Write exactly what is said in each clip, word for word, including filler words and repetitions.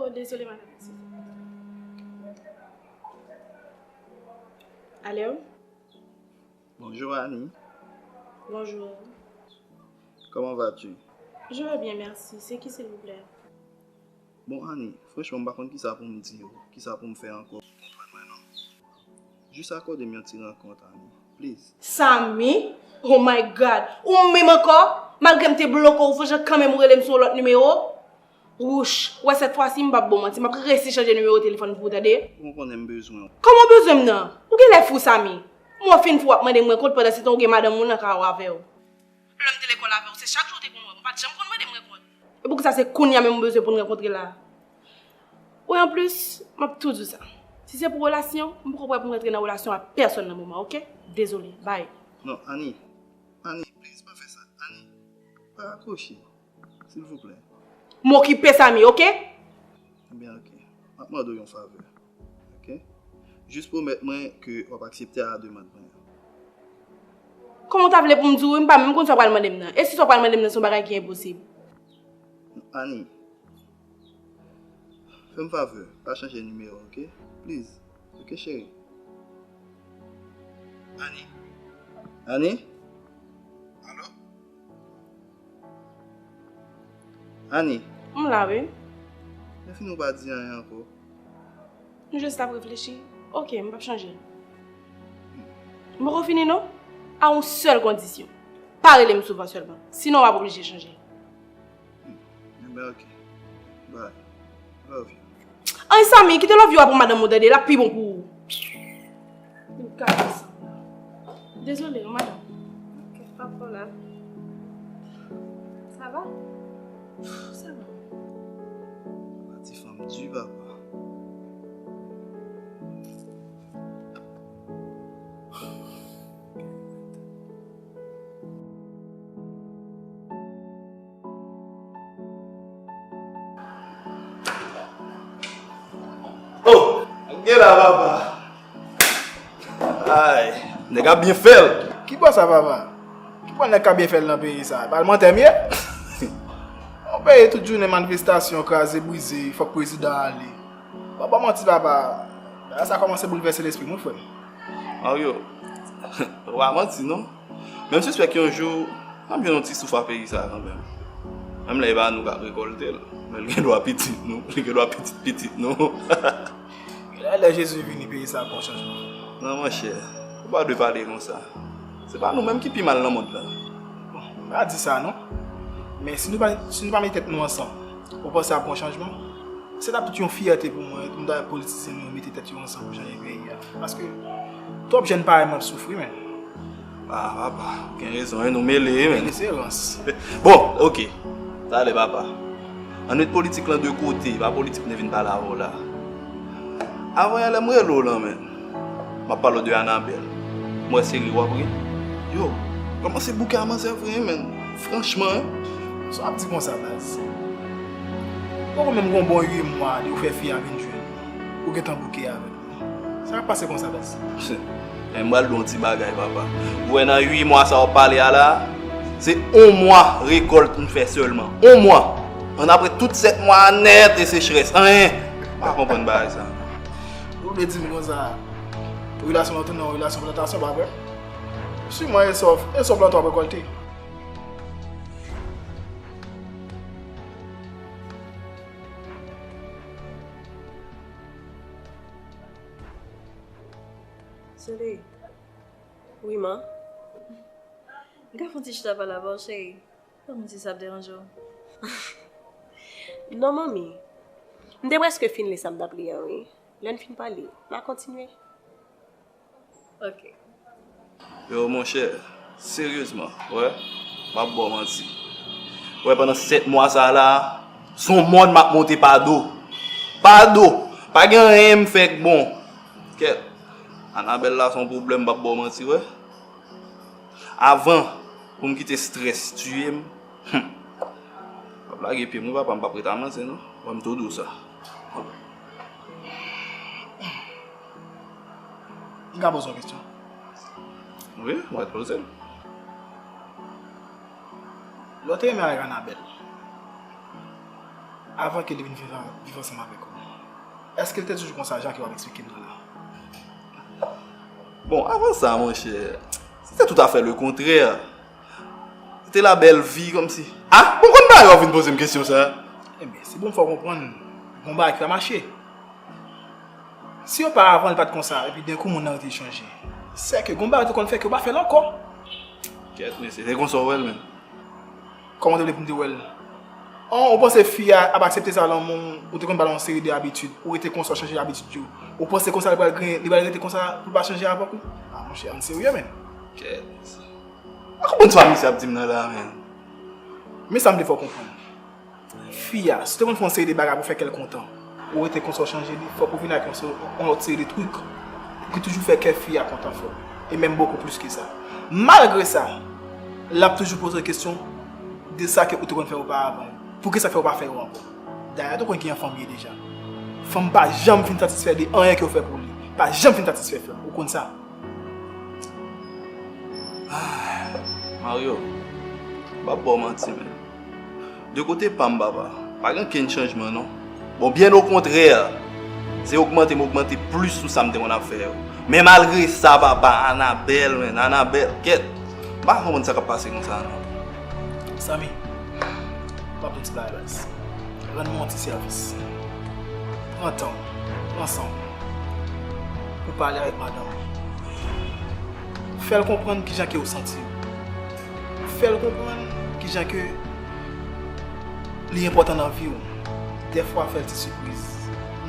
Oh, désolé, madame. Alo? Bonjour Annie. Bonjour. Comment vas-tu? Je vais bien, merci. C'est qui, s'il vous plaît? Bon Annie, franchman m pa konn kisa pou m di w, kisa pou m fè ankò. Ou konprann mwen non? Jis akòde m yon ti rankont Annie, please. Samy? Oh my God! Ou menm ankò? Malgre m te bloke w, fò jan kanmenm ou rele m sou yon lòt nimewo? Wouch, w wè sèt fwa si m p ap ba w manti, m ap resi chanje nimewo telefòn pou ou tande. Ou konnen m bezwen w. Kòman w bezwen m nan? Ou genlè fou Samy. M wè w fin fou w ap mande m rankont pandan se tan ou gen madanm ou nan kay ou avè w. Lè m te lekòl avè w, se chak jou w te konn wè m, ou pa t janm konn mande m rankont. E poukisa se kounye a menm ou bezwen pou n rankontre la? Wi, anplis, m ap tou di w sa. Si se pou relasyon, m poko prè pou m rantre nan relasyon ak pèsonn nan moman, oke? Dezole, bye. Non, Annie. Annie, please, pa fè sa. Annie, pa rakwoche. Silvouplè. M okipe Samy, oke? Ebyen, oke. M ap mande w yon favè. Oke? Jis pwomèt mwen ke w ap aksepte a demann mwen an. Kòman w ta vle pou m di w wi, m pa menm konn sa w pral mande m nan? E si sa w pral mande m nan se yon bagay ki enposib? Annie, fè m favè, pa chanje nimewo, oke? Please. Oke, cheri. Annie? Annie? Alo? Annie? M la, wi. Lè fini ou pa di anyen ankò? M jis t ap reflechi. Oke, m p ap chanje. M poko fini non. A yon sèl kondisyon. Pa rele m souvan sèlman. Sinon w ap oblije chanje. Enben oke. Bye. Love you. Ay Samy, kite love you a pou madanm ou tande, l ap pi bon pou ou. Gade sa. Dezole, madanm. Ok, pa pwoblèm. Sa va? Sa va. Pati fanm di papa. Oh! Gen la papa. Ay, nèg ap byen fè l. Ki bò sa papa? Ki bò nèg ka byen fè l nan peyi sa? Palmantè m ye? Yon peyi tout jounen manifestasyon, kraze, brize, fòk prezidan ale. Pa ban manti papa, bagay sa kòmanse boulvèse lespri m wi frè m. Mario, ou pa manti non. Men m sispèk yon jou, m ap jwenn yon ti souf a peyi sa kanmenm. Menm lè e pa nou k ap rekòlte l, men l gen dwa pitit nou, li gen dwa pitit pitit nou. Lè, lè Jezi vini, peyi sa ap pran chanjman. Non monchè, ou pa dwe pale konsa. Se pa nou menm ki pi mal nan mond lan. Bon, m pa di sa non. Men si nou pa, si nou pa mete tèt nou ansanm, ou panse ap pran chanjman? Se t ap tout yon fyète pou mwen, pou m ta wè politisyen nou yo mete tèt yo ansanm pou chanje peyi a. Paske twòp jèn parèy mwen ap soufri, menn. Ah, papa, ou gen rezon, wi, nou mele, wi, menn. Mele se rans. Bon, oke. Talè, papa. Ann met politik lan de kote, e pa politik mwen vin pale avè w la. Avan yè lè m rele w lan, menn. M ap pale w de Anabèl. M wè se ri w ap ri. Yo, kòmanse bouke a manzè vre, wi, menn. Franchman, wi. Sa w ap di konsa, baz? Ou poko menm gon bon uit mwa de ou fè fi a vin jwenn ou, ou gentan bouke avè l. Sa k ap pase konsa, baz? Men m pral di w yon ti bagay, papa. Ou wè nan uit mwa sa w ap pale a la, se yon mwa rekòlt m fè sèlman. Yon mwa! Annapre tout sèt mwa a nèt e sechrès. Anyen! M pa konprann bagay sa. Ou vle di m konsa, relasyon an tounen yon relasyon plantasyon, pa vre? Swiv mwen, e sa w, e sa w plante w ap rekòlte. Sori. Wi, man. M ka fè yon ti chita pale avè w, cheri? Pa konn si sa ap deranje w. Non, manmi. M te prèske fin li sa m t ap li an, wi. Lè n fin pale, n a kontinye. Ok. Yo, monchè, seryezman, w wè, m p ap ba w manti. W wè, pandan sèt mwa sa a la, se yon mòn m ap monte pa do. Pa do! Pa gen anyen m fè k bon. Kèt. Anabèl la se yon pwoblèm, m p ap ba w manti, w wè. Avan pou m kite strès tiye m, hmm, m ap lage pye m wi papa, m p ap ret avanse non. Wè m tou di w sa. M ka poze w yon kesyon? Wi, ou mèt poze l. Lè w te renmen avèk Anabèl, Avan ke li vin viv, viv ansanm avèk ou, èske l te toujou konsa jan ke w ap eksplike m nan la? Bon, avan sa, monchè, se te toutafè lekontrè. Se te la bèl vi, kòmsi. Ah, bon, konn bagay w ap vin poze m kesyon sa? Ebyen, se pou m fè w konprann, gon bagay ki pa mache. Si oparavan li pa t konsa, epi denkou moun nan rete chanje, sèke gon bagay ou te konn fè ke w pa fè l ankò. Kèt, mesye, se konsa w wè l menm? Kòman w te vle pou m te wè l? An, ou panse fi a ap aksepte sa lanmou w, ou te konn ba l yon seri de abitid, ou rete konsa w chanje abitid yo. Ou panse konsa li pral gen, li pral rete konsa pou l pa chanje avèk ou? Ah, monchè, ann serye, menn. Kèt. A konprann sa misye ap di m nan la, menn. Men sa m te fè w konprann. Fi a, si w te konn fè yon seri de bagay pou fè kè l kontan, ou rete konsa w chanje li, fòk ou vin ak yon se-, yon lòt seri de trik pou ki toujou fè kè fi a kontan fò. E menm bokou plis ke sa. Malgre sa, l ap toujou poze w kesyon de sa ke ou te konn fè oparavan. Poukisa fè ou pa fè yo ankò? Dayè, ou konn ki jan fanm ye deja. Fanm pa janm fin satisfè de anyen ke w fè pou li. Pa janm fin satisfè fanm. Ou konn sa. Ah, Mario, m p ap ba w manti, men. De kote pa m, papa, pa gen okenn chanjman, non. Bon, byen okontrè, se ogmante m ogmante plis sou sa m te konn ap fè yo. Men malgre sa, papa, Anabèl, men, Anabèl, kèt, m pa konprann sa k ap pase konsa, non. Samy, m ap di w ti bagay, baz. Rann mwen yon ti sèvis. Pran tan w, pran san w, pou pale avèk madanm ou. Fè l konprann kijan ke w santi w. Fè l konprann kijan ke li enpòtan nan vi w. Dèfwa, fè l ti sipriz,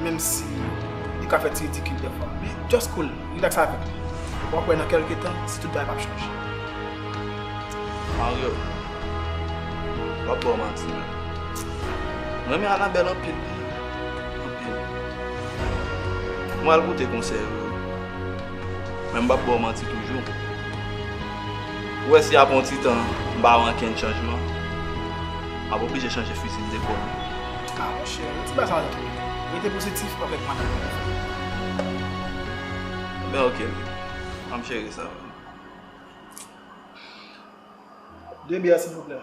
menm si li ka fè ti ridikil dèfwa. Men just cool, relax avè l. W ap wè nan kèlke tan, si tout bagay p ap chanje. Mario, m p ap ba w manti, men. M renmen Anabèl anpil. Anpil. Mwen al koute konsèy ou yo. Men m p ap ba w manti toujou. Ou wè si apre yon ti tan, m pa wè ankenn chanjman, m ap oblije chanje fizi m de kò m. Ah, monchè, yon ti bagay sa va tou. Rete pozitif avèk madanm ou. Ben, ok. M ap jere sa. De byè, silvouplè.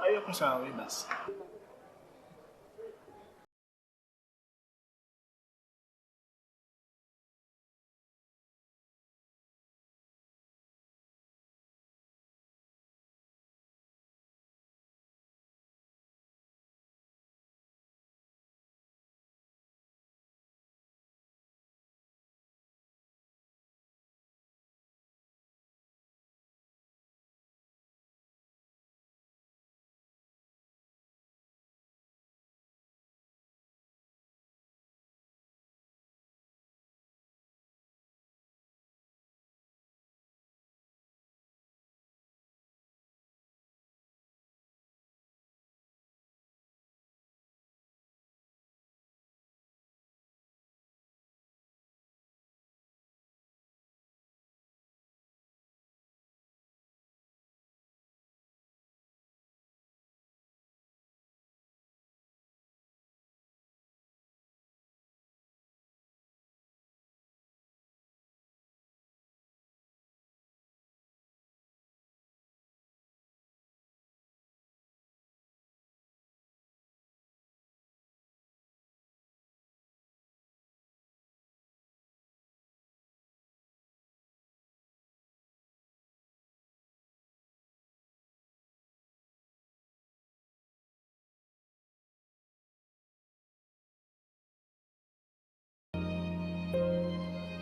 Ayo konsa, wi, baz.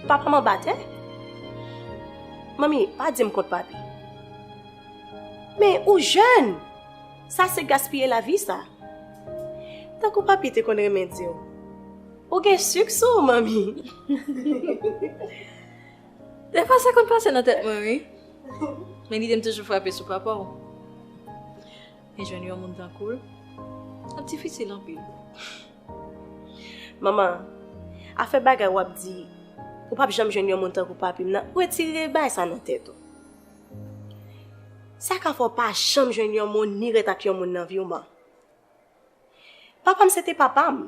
Papa m anba tè? Manmi, pa di m kont papi. Men ou jèn! Sa se gaspiye lavi sa. Tankou papi te konn renmen di w, ou gen sik sou w, manmi. Defwa sa konn pase nan tèt mwen, wi. Men lide m toujou frape sou papa w. Men jwenn yon moun tankou l ap difisil anpil. Manman, afè bagay w ap di, ou p ap janm jwenn yon moun tankou papi m nan, retire bagay sa nan tèt ou. Sa ka fè w pa janm jwenn yon moun ni ret ak yon moun nan vi w, man. Papa m se te papa m.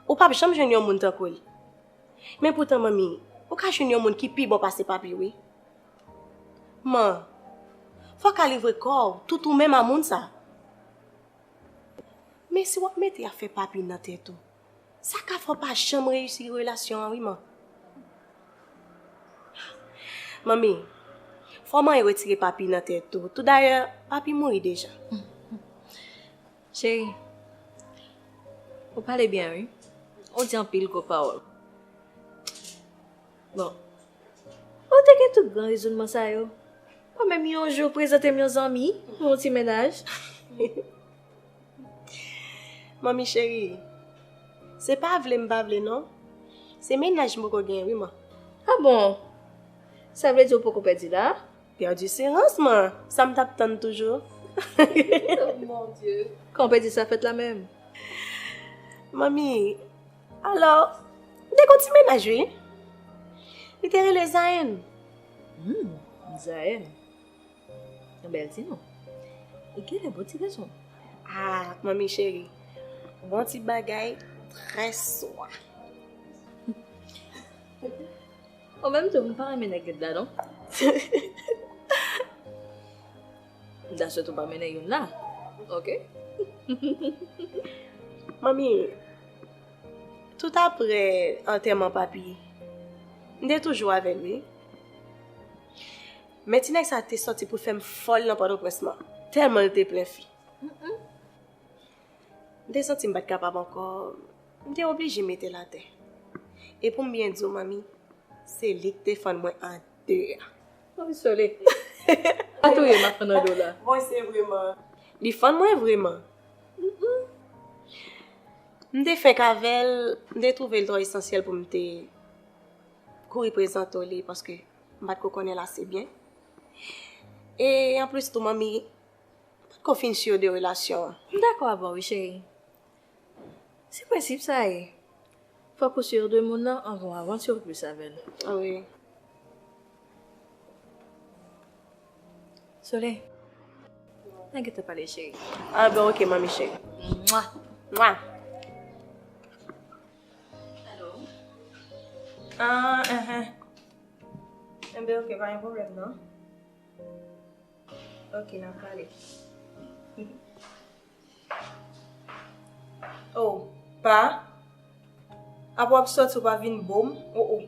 Ou p ap janm jwenn yon moun tankou l. Men poutan, manmi, ou ka jwenn yon moun ki pi bon pase papi, wi. Man, fò w ka livre kò w, tout ou menm a moun sa. Men si w ap mete afè papi nan tèt ou, sa ka fè w pa janm reyisi relasyon an wi, man. Manmi, fò manyen retire papi nan tèt ou. Toudayè, papi mouri deja. Cheri, ou pale byen wi. Ou di anpil gwo pawòl. Bon, ou te gen tout gran rezonman sa yo. Pa menm yon jou prezante m yon zanmi pou yon ti mennaj. Manmi cheri, se pa vle m pa vle non. Se mennaj m poko gen wi man. Ah bon? Sa vle di ou poko pèdi la? Pèdi se rans man, sa m t ap tann toujou. Mon Dye. Kan w pèdi sa fèt la menm? Manmi, alò, m te gon ti mennaj wi. Li te rele Zayen. Hmm, Zayen. Yon bèl ti non. E genlè bon ti gason. Ah, manmi cheri, bon ti bagay trè swa. Ou menm tou, m pa renmen nèg lèd la non. M ta swete w pa mennen youn la. Oke? Manmi, tout apre antèman papi, m te toujou avè l wi. Men ti nèg sa te sòti pou fè m fòl nan Pòtoprens man, tèlman l te plen fi. M te santi m pa t kapab ankò, m te oblije mete l atè. E pou m byen di w manmi, se li k te fann mwen an de a. Mwen sole. Pa touye m ap fann an do la. Bon, se vreman. Li fann mwen vreman. M te fenk avè l, m te twouve l twò esansyèl pou m te kouri prezante w li paske m pa t ko konnen l ase byen. E anplis tou manmi, m pa t ko fin si de relasyon an. M dakò avè w wi cheri. Se prensip sa ye. Fòk ou si de moun nan anvan w avanse w plis avè l. Wi. Solèy. N a gentan pale cheri. Ah ben ok manmi cheri. Mwa. Mwa. Alo. Ah, enhen. Enben ok, pa gen pwoblèm non. Ok, n a pale. Oh, pa. Apa w ap sòti w pa vin bo m? Oh, oh.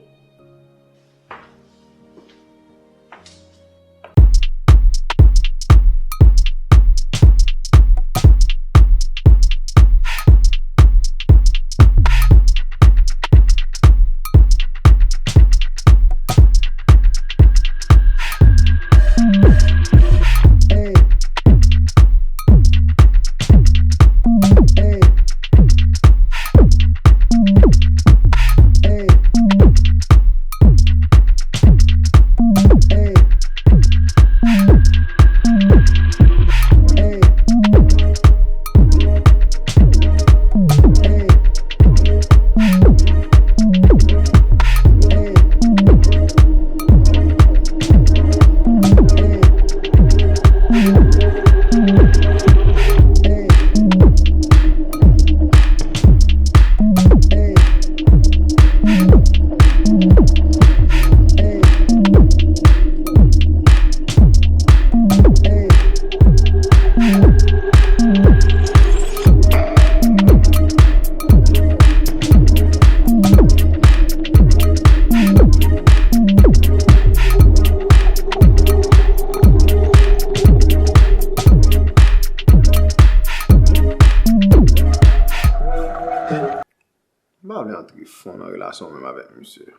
M pa vle antre fon nan relasyon menm avèk misye.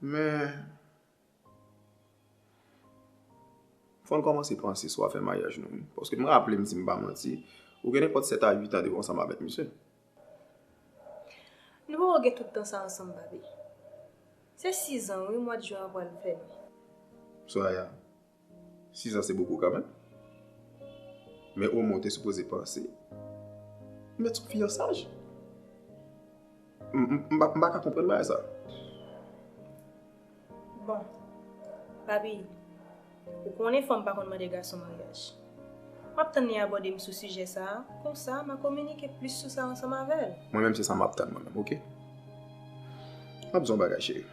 Men, fò n kòmanse panse sou afè maryaj nou wi. Paske m raple m si m pa manti, ou gen nenpòt sèt a uit an depi w ansanm avèk misye. Nou poko gen tout tan sa ansanm, papi. Se sizan wi, mwa d jen an pral fè nou. Soraya, sizan se bokou kanmenm. Men omwen w te sipoze panse mèt sou fiyansaj. M, m, m pa, m pa ka konprann bagay sa. Bon, papi, ou konnen fanm pa konn mande gason maryaj. M ap tann li abòde m sou sijè sa a, konsa m a kominike plis sou sa ansanm avè l. Mwen menm se sa m ap tann mwen menm, oke? M ap di w yon bagay cheri.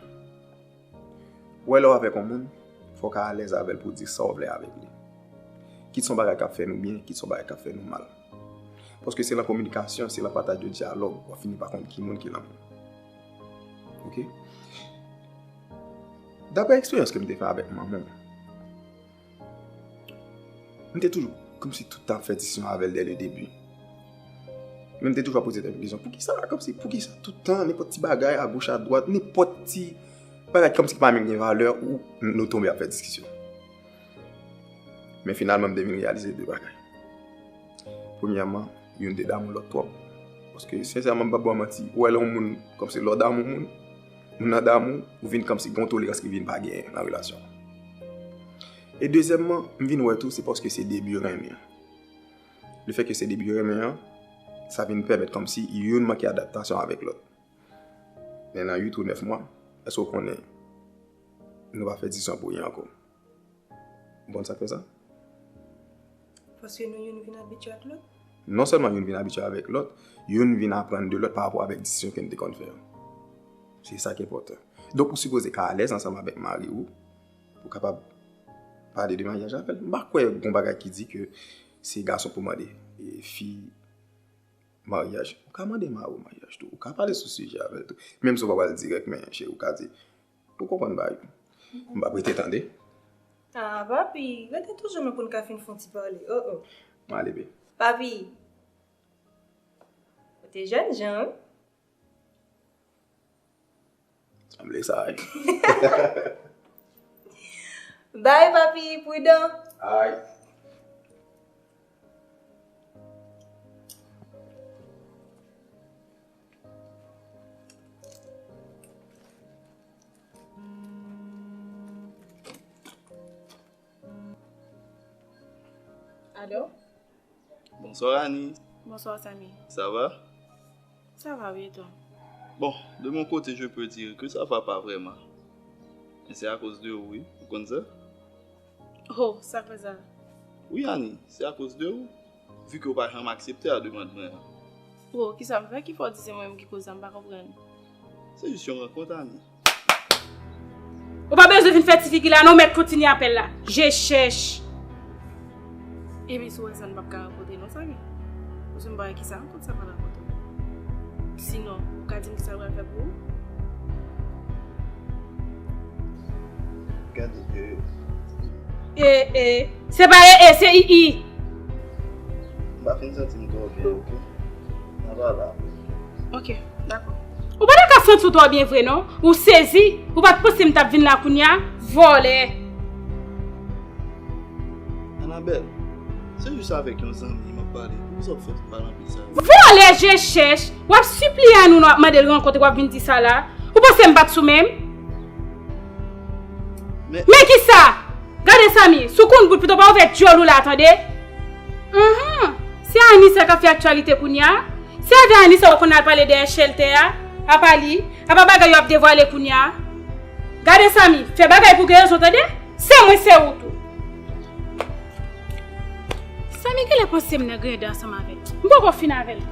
Ou wè lè w avèk yon moun, fò w ka alèz avè l pou w di sa w vle avèk li. Kit se yon bagay k ap fè nou byen, kit se yon bagay k ap fè nou mal. Paske se lan kominikasyon, se lan pataj de dyalòg, w ap fini pa konn ki moun ki lanmou. Oke? Daprè eksperyans ke m te fè avèk manman m, m te toujou kòmsi tout tan ap fè diskisyon avè l dè le debi. Men m te toujou ap poze tèt mwen kesyon, poukisa, kòmsi, poukisa tout tan, nenpòt ti bagay, agoch, adwat, nenpòt ti bagay kòmsi ki pa menm gen valè, ou nou tonbe ap fè diskisyon. Men finalman, m te vin reyalize de bagay. Premyèman, youn te damou lòt twòp. Paske, sensèman, m p ap ba w manti, ou wè lè yon moun, kòmsi lè w damou moun, moun nan damou, ou vin kòmsi gen yon tolerans ki vin pa genyen nan relasyon an. E dezyèmman, m vin wè tou, se paske se debi renmen an. Lefètke se debi renmen an, sa vin pèmèt kòmsi youn manke adaptasyon avèk lòt. Men nan uit ou nèf mwa, èske w konnen nou pa fè diskisyon pou ryen ankò? Ou konn sa k fè sa? Paske nou youn vin abitye ak lòt? Non sèlman youn vin abitye avèk lòt, youn vin aprann de lòt pa rapò avèk diskisyon ke n te konn fè yo. Se sa ki enpòtan. Donk, ou sipoze ka alèz ansanm avèk mari w, pou w kapab pale de maryaj avè l. M pa kwè gon bagay ki di ke se gason pou mande, e, fi maryaj. Ou ka mande mari w maryaj tou. Ou ka pale sou sijè avè l tou. Menm si w pa pral dirèk, men cheri, ou ka di, ou konprann bagay yo. M p ap rete tande. Ah, papi, rete toujou men pou n ka fin fè yon ti pale. Oh, oh. M ale, be. Papi, ou te jènjan, wi. Sanble sa, wi. Bye, papi, pridan. Ay. Alo? Bonsoir, Annie. Bonsoir, Samy. Ça va? Ça va, oui, et toi? Bon, de mon côté, je peux dire que ça va pas vraiment. Mais c'est à cause de vous, oui. Ou konn sa? Oh, sa k fè sa? Oui, Annie, c'est à cause de vous. Vu que ou pa janm aksepte a demann mwen an. Oh, kisa m fè ki fè w di se mwen menm ki koz sa, m pa konprann. Se jis yon rankont, Annie. Ou pa bezwen vin fè ti figi la non, ou mèt kontinye apèl la. Je chèch. Epi si w wè sa, n p ap ka rankontre non, Samy. Paske m pa wè kisa rankont sa pral rankontre. Sinon, ou ka di m kisa l pral fè pou ou? Gade, e. E, e. Se pa e, e, se i, i. M pa fin santi m twò byen, oke? N a pale apre. Oke, dakò. Ou pa ta ka santi w twò byen vre non. Ou sezi. Ou pa t panse m t ap vin la kounye a? Vòlè. Anabèl, se jis avèk yon zanmi m ap pale. Poukisa w fè tout mal anpil sa? Vòlè je chèch. W ap sipliye a nou, nou ap mande l rankontre, w ap vin di sa la. Ou panse m pa t sou men m? Men kisa? Gade Samy, si w konn bout pito pa ouvè dyòl ou la tande. Uhmm. Se Annie sa k ap fè aktyalite kounye a. Se avè Annie sa w konn al pale dèyè chèltè a. Apa li, apa bagay yo ap devwale kounye a. Gade Samy, fè bagay pou gen rezon tande. Se mwen se ou tou. Samy genlè panse m nan griyen dan ansanm avè l. M poko fin avè l.